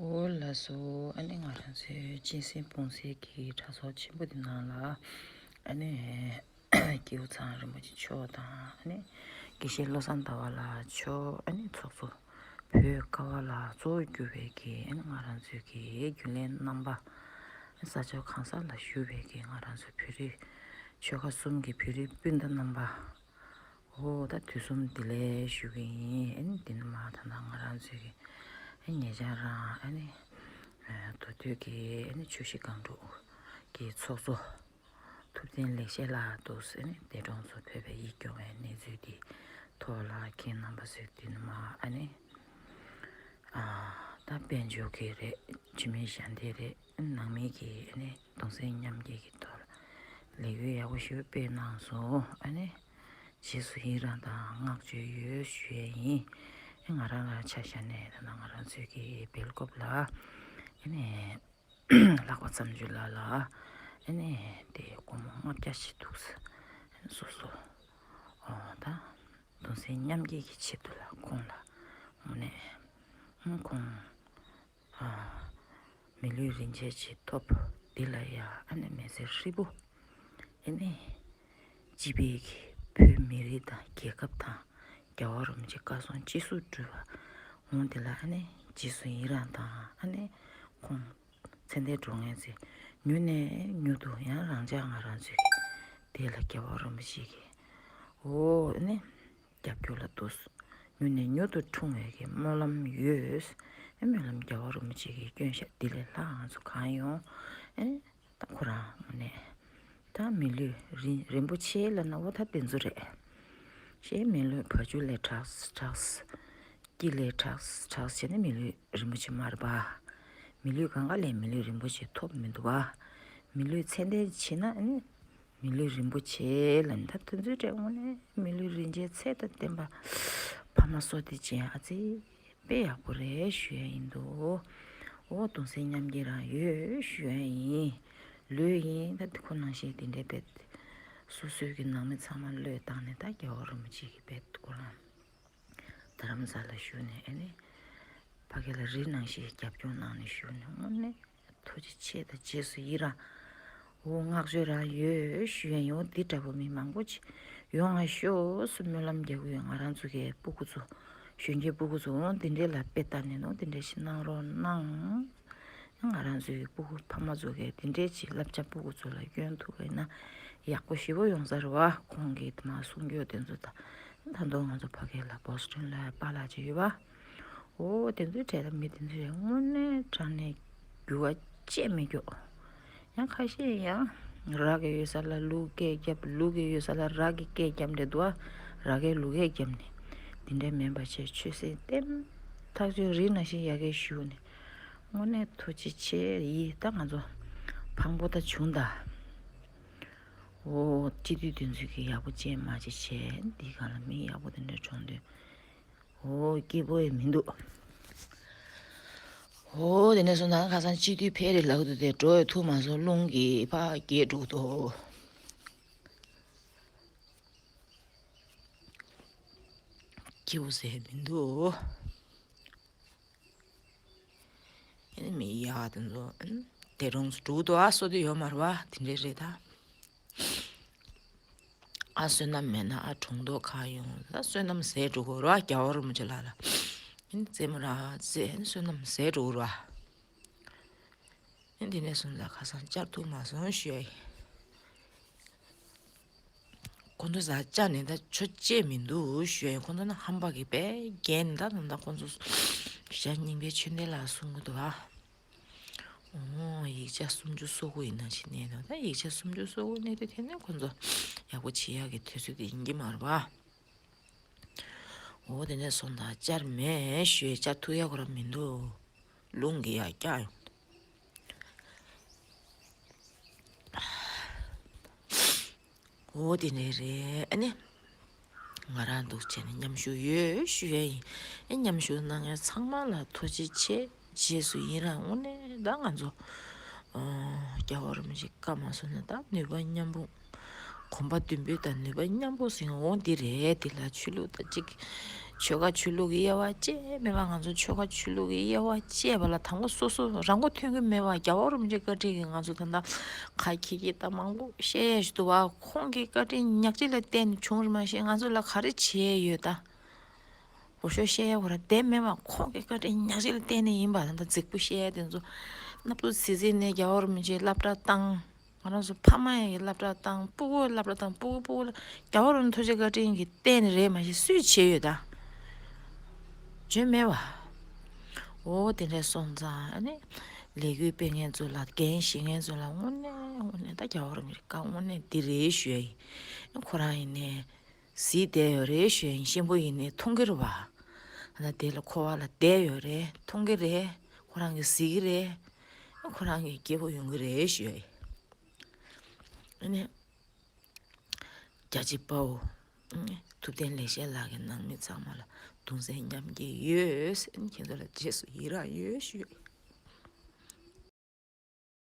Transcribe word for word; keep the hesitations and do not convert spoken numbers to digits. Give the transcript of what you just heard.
འོ་ལགས་སོ། ཨ་ནི་ང་རང་ཚོའི་གཅན་གཟན་སྤུངས་སའི་གི་གྲྭ་ཚོགས་ཆེན་པོ་འདི་ནང་ལ་ཨ་ནི་སྐྱེས་བུ་ཚངས་རིན་པོ་ཆེ་མཆོག་དང་ཨ་ནི་དགེ་བཤེས་བློ་བཟང་ཟླ་བ་ལགས་མཆོག་ཨ་ནི་ཚོགས་གཙོ་བོད་ཀ་བ་ལ་གཙོ་བོ་གྱུར་པའི་གི་ཨ་ནི་ང་རང་ཚོའི་གི་རྒྱུན་ལས་རྣམ་པ། ས་ཕྱོགས་གང་ས་ལ་བཞུགས་པའི་གི་ང་རང་ཚོའི་བོད་རིགས་ཆོལ་ཁ་གསུམ་གི་བོད་རིགས་སྤུན་ཟླ་རྣམ་པ། འོ་ད་དུས་གསུམ་བདེ་ལེགས་ཞུ་གི་ཡིན། ཨ་ནི་འདི་ནས་མར་ད་ལྟ་ང་རང་ཚོའི་གི་ཨ་ཉེ་ཆར་རང་ཨ་ནི་མདོ་སྟོད་ཀྱི་ཨ་ནི་ཆུ་བཞི་སྒང་དྲུག་གི་ཚོགས་གཙོ་ཐུབ་བསྟན་ལེགས་བཤད་ལགས་འདུག་ཨ་ནི་འདས་གྲོངས་སུ་ཕེབས་པའི་ཡིད་སྐྱོ་བའི་གནས་ཚུལ་འདི་ཐོག་ལ་ཁྱེད་རྣམ་པ་ཚོས་འདི་ནས་མར་ཨ་ནི་ཨ་ད་དཔལ་འབྱོར་གྱི་རེད། ཆུ་མིག་ཞལ་འདེབས་རེད། ནང་མི་གི་ཨ་ནི་གདུང་སེམས་མཉམ་སྐྱེད་ཀྱི་ཐོག་ལ་ལས་འགུལ་ཡག་པོ་ཞིག་སྤེལ་གནང་སོང་། ཨ་ནི་རྗེས་སུ་ཡི་རང་དང་བསྔགས་བརྗོད་ཡོད་ཞུ་ཡས་ཡིན། ཨ་ང་རང་རང་ཆ་བཞག་ནས་ད་ང་རང་ཚོའི་གི་སྦེལ་ཀོབ་ལ་ཨ་ནི་ལྷག་པ་བརྩམས་ཆོས་ལགས་ལ་ཨ་ནི་དེ་སྒོར་མོ་ལྔ་བརྒྱ་ཞིག་འདུག་ཨ་ནི་སོ་སོ་འོ་ད་གདུང་སེམས་མཉམ་སྐྱེད་ཀྱི་ཆེད་དུ་ལ་ཁོང་ལ་དངོས་གནས་ཁོང་མི་ལུས་རིན་ཆེན་ཅིག་ཐོབ། འདི་ལ་ཡ་ཨ་ནི་མི་ཚེ་ཧྲིལ་པོ་ཨ་ནི་སྤྱི་པའི་གི་བོད་མི་རིགས་དང་རྒྱལ་ཁབ་དང་རྒྱལ་བ་རིན་པོ་ཆེ་བཀའ་གསུང་ཅི་གསུང་སྒྲུབ་པ་འོང་། འདི་ལ་ཨ་ནི་རྗེས་སུ་ཡི་རང་དང་ཨ་ནི་ཁོང་ཚེ་འདས་འགྲོ་མཁན་ཚེ་མྱུར་ནས་མྱུར་དུ་ཡང་རང་ཅག་ང་རང་ཚོའི་གི་དེ་ལ་རྒྱལ་བ་རིན་པོ་ཆེ་གི་འོ་ཨ་ནི། རྒྱབ་སྐྱོར་ལ་འདུག་མྱུར་ནས་མྱུར་དུ་འཁྲུངས་པའི་གི་སྨོན་ལམ་ཡོད། ཨེ་སྨོན་ལམ་རྒྱལ་བ་རིན་པོ་ཆེ་གི་སྐྱོན་ཤ་འདི་ལས་ལྷག་ང་ཚོ་གང་ཡོང་། ཨེ་ད་ཁོ་རང་ནས་ད་མི་ལུས་རིན་རིན་པོ་ཆེ་ལ་ན་འོ་ད་དེ་ཚོ་རེད། ཞེས་མི་ལུས་བ་ཕྱུགས་ལས་དྲག་དྲག་སྐྱིད་ལས་དྲག་དྲག་བྱས་ནས་མི་ལུས་རིན་པོ་ཆེ་མར་པ། མི་ལུས་གང་ག་ལས་མི་ལུས་རིན་པོ་ཆེ་ཐོབ་མི་འདུག་བ། མི་ལུས་ཚེ་འདས་ཕྱིན་ན་ཨེ། མི་ལུས་རིན་པོ་ཆེ་ལ་ནི་ད་དེ་ཚོའི་གྲས་དངོས་གནས་མི་ལུས་རིན་ཆེན་ཚད་དང་ལྡན་པ་ཕ་མ་བསོད་བདེ་ཅན་ཨ་ཙི་དཔེ་ཡག་པོ་རེད་ཞུ་ཡ་ཡིན་འདུག་འོ་གདུང་སེམས་མཉམ་སྐྱེད་རང་ཡོད་ཞུ་ཡ་ཡིན། ལོས་ཡིན་ད་དེ་ཁོ་ནང་བཞིན་དེ་འདྲའི་དཔེ་སོ་སོའི་གི་ནང་མི་ཚང་མ་བློས་བཏང་ནས་ད་རྒྱལ་བ་རིན་པོ་ཆེ་གི་དཔེ་ཁོ་རང་རྡ་རམ་ས་ལ་བཞུགས་ནས་ཨེ་ནི་ཕ་གི་ལ་རི་ནང་བཞིན་རྒྱབ་སྐྱོར་གནང་ནས་བཞུགས་ནས་དངོས་གནས། ཐུགས་རྗེ་ཆེ་དང་རྗེས་སུ་ཡི་རང་། འོ་བསྔགས་བརྗོད་རང་ཡོད་ཞུ་ཡ་ཡོད། འདི་འདྲ་པོ་མི་མང་པོ་ཅིག་ཡོང་ང་ཤོག་སུ་སྨོན་ལམ་རྒྱག་གི་ཡོད། ང་རང་ཚོ་གི་སྤུ་གུ་ཚོ་གཞོན་སྐྱེས་སྤུ་གུ་ཚོ་འོ་འདི་འདྲའི་ལ་དཔེ་ལྟ་ནས་ནོ་འདི་འདྲ་ཞིག་གནང་རོགས་གནང་། ང་རང་ཚོའི་སྤུ་གུ་ཕ་མ་ཚོ་གི་འདི་འདྲའི་ཅིག་བསླབ་བྱ་སྤུ་གུ་ཚོ་ལ་སྐྱོན་ཐུབ་པ་ཡིན་ན་ཡག་པོ་ཞེ་པོ་ཡོང་ས་རེད་བ། ཁོང་གིས་དེ་མ་གསུང་རྒྱུ་དེ་ཚོ་ད་ད་དུང་ང་ཚོ་ཕ་གི་ལ་བོ་སི་ཊོན་ལ་པཱ་ལགས་ཅིག་ཡོད་བ། འོ་དེ་ཚོའི་གྲས་ལ་མི་དེ་ཚོས་དངོས་གནས་དྲང་གནས་འགྱུར་བ་ཅི་མི་འགྱུར། ཡང་ཁ་ཤས་ཡང་ར་གི་ཡོད་ས་ལ་ལུག་སྐད་རྒྱབ། ལུག་གི་ཡོད་ས་ལ་ར་གི་སྐད་རྒྱབ་འདྲ་འདུག་ཨ། ར་གི་ལུག་སྐད་རྒྱབ་ནས་དེ་འདྲ་མིན་པ་བྱས་ཆོས་སྲིད་ལྟེམ་ཐག་ཆོད་རི་ནང་བཞིན་ཡ་གི་བཞུགས་ནས་དངོས་གནས་ཐུགས་རྗེ་ཆེ་ཡིས་ད་ང་ཚོ་ཕངས་པོ་ད་བྱུང་ད། འོ་སྤྱི་འཐུས་དེ་ཚོས་གི་ཡག་པོ་ཅན་མ་ཅིག་བྱས་འདི་གང་ལ་མི་ཡག་པོ་དེ་འདྲ་བྱུང་དུས། འོ་སྐྱིད་པོ་ཡང་མི་འདུག་འོ་དེ་ནས་སོང་ཙང་ཁ་སང་སྤྱི་འཐུས་ཕེབས་རེད་ལབ་འདུག་སྟེ་འགྲོ་ཡ་ཐུག་མ་སོང་། རླུང་གིས་ཕར་རྒྱས་འགྲོ་འདུག་སྐྱིད་པོ་ཟེར་མི་འདུག་ཨེ་ནི་མི་ཡག་དེ་ཚོ་ཨེ་ནི་དེ་རུང་འགྲོ་འདུག་ཨ་བསོད་བདེ་ཡོད་མ་རེད་བ། དེ་འདྲས་རེད་ད། ཨ་བསོད་ནམས་མེད་ན་ཨ་གྲོང་ཐོག་ག་ཡོང་། ད་བསོད་ནམས་ཟད་འགྲོ་གི་རེད་བ། རྒྱལ་བ་རིན་པོ་ཆེ་ལགས་ལ་ཨེ་ནི་རྩེད་མོ་ར་རྩེད་ཨེ་ནི་བསོད་ནམས་ཟད་འགྲོ་གི་རེད་བ། ཨེ་འདི་ནས་སོང་ཙང་ཁ་སང་བཅར་ཐུབ་མ་སོང་ཞུ་ཡ་ཡིན། ཁོང་ཚོ་ཟ་བཅར་ནས་ད་ཆོ་བཅད་མི་འདུག་ཞུ་ཡ་ཡིན། ཁོང་ཚོ་ནི་ཧམ་པ་གི་དཔེ་རྒྱན་ད་ད་ད་ཁོང་ཚོ་ཞྭ་རྙིང་པའི་ཆོས་སྡེ་ལ་གསུང་གི་འདུག་ཨ། འོ་ཡིག་ཆ་སུམ་ཅུ་སོ་དགུ་ཡིན་ན་ཞིག་གནས་འདུག་ད་ཡིག་ཆ་སུམ་ཅུ་སོ་དགུ་གནས་དུས་དེ་ནས་ཁོང་ཚོ་ཡག་པོ་བྱེད་ཡག་གི་དུས་ཚོད་དེ་ཡིན་གྱི་མ་རེད་པ། འོ་དེ་ནས་སོང་ད་བཅར་མེད་ཞུ་ཡ། བཅར་ཐུབ་ཡག་ཁོ་རང་མི་འདུག་རླུང་གིས་ཡར་བཀྱགས་ཡོང་། འོ་དེ་ནས་རེད། ཨ་ནི་ང་རང་འདུག་བྱས་ནས་མཉམ་ཞུགས་ཡོད་ཞུ་ཡ་ཡིན། ཨེ་མཉམ་ཞུགས་གནང་མཁན་ཚང་མ་ལ་ཐུགས་རྗེ་ཆེ། རྗེས་སུ་ཡི་རང་། དངོས་གནས་ད་ང་ཚོ་ཨ་རྒྱལ་བ་རིན་པོ་ཆེ་བཀའ་མ་གསུང་ན་ད་ནུས་པ་མཉམ་སྤུངས། གོམ་པ་མདུན་སྤོས་དང་ནུས་པ་མཉམ་སྤུངས་ཟེར་འོང་འདི་རེད། འདི་ལ་ཆོས་ལུགས་དང་གཅིག་ ཆོལ་ཁ་ཆོས་ལུགས་ཀྱི་དབྱེ་བ་བཅས་མེད་པ། ང་ཚོ་ཆོལ་ཁ་ཆོས་ལུགས་ཀྱི་དབྱེ་བ་བཅས་པ་ལ་དང་པོ་སོ་སོ་རང་མགོ་ཐོན་གྱི་མེད་པ། རྒྱལ་བ་རིན་པོ་ཆེ་བཀའ་དྲིན་གྱིས་ང་ཚོ་ད་ལྟ་ཁ་འཁྱེར་གྱི་ད་མང་པོ་བཤད་ཡ་ཞིག་འདུག་བ། ཁོང་གི་བཀའ་དྲིན་ཉག་གཅིག་ལ་བརྟེན་ནས་བྱུང་རེད་མ་གཞི། ང་ཚོ་ལ་ག་རེ་བྱས་ཡོད་ད། འུར་ཤོག་བཤད་ཡ་ཁོ་རང་བསྡད་མེད་པ། ཁོང་གི་བཀའ་དྲིན་ཉག་གཅིག་ལ་བརྟེན་ནས་ཡིན་པ། ད་ལྟ་རྫིག་པོ་བཤད་ཡ་དེ་ཚོ། སྣབས་ཏོ་ཟིག་ཟིག་ནས་རྒྱལ་བ་རིན་པོ་ཆེའི་སློབ་གྲྭ་བཏང་། ང་རང་ཚོ་ཕ་མ་ཡི་སློབ་གྲྭ་བཏང་། སྤུ་གུ་སློབ་གྲྭ་བཏང་། སྤུ་གུ་སྤུ་གུ་ལ་རྒྱལ་བ་རིན་པོ་ཆེའི་བཀའ་དྲིན་གྱིས་བརྟེན་ནས་རེད་མ་གཞི་སུས་བྱས་ཡོད་ད། བྱས་མེད་པ། འོ་དེ་འདྲ་སོང་ཙང་ཨ་ནི་ལས་འགུལ་སྤེལ་མཁན་ཚོ་ལ། འགན་བཞེས་མཁན་ཚོ་ལ་དངོས་གནས་དངོས་གནས་ད་རྒྱལ་བ་རིན་པོ་ཆེའི་བཀའ་དངོས་གནས་འདི་རེད་ཞུ་ཡ་ཡིན། ཁོ་རང་ཡིན་ནའི་གཟིགས་བསྡད་ཡོད་རེད་ཞུ་ཡ་ཡིན། གཤིན་པོ་ཡིན་ནའི་མཐོང་གི་རེད་བ། ཨ་ན་དེ་ལ་འཁོར་བ་ལ་བསྡད་ཡོད་རེད། མཐོང་གི་རེད། ཁོ་རང་གིས་གཟིགས་ཀྱི་རེད། ཁོ་རང་གི་སྐྱིད་པོ་ཡོང་གི་རེད་ཞུ་ཡ་ཡིན། ཨ་ནི་རྒྱ་ཆེ་དཔའ་བོ་ཐུབ་བསྟན་ལེགས་བཤད་ལགས་ཀྱི་ནང་མི་ཚང་མ་ལ་གདུང་སེམས་མཉམ་སྐྱེད་ཡོད་ཟེར། ཁྱེད་ཚོ་ལ་རྗེས་སུ་ཡི་རང་ཡོད་ཞུ།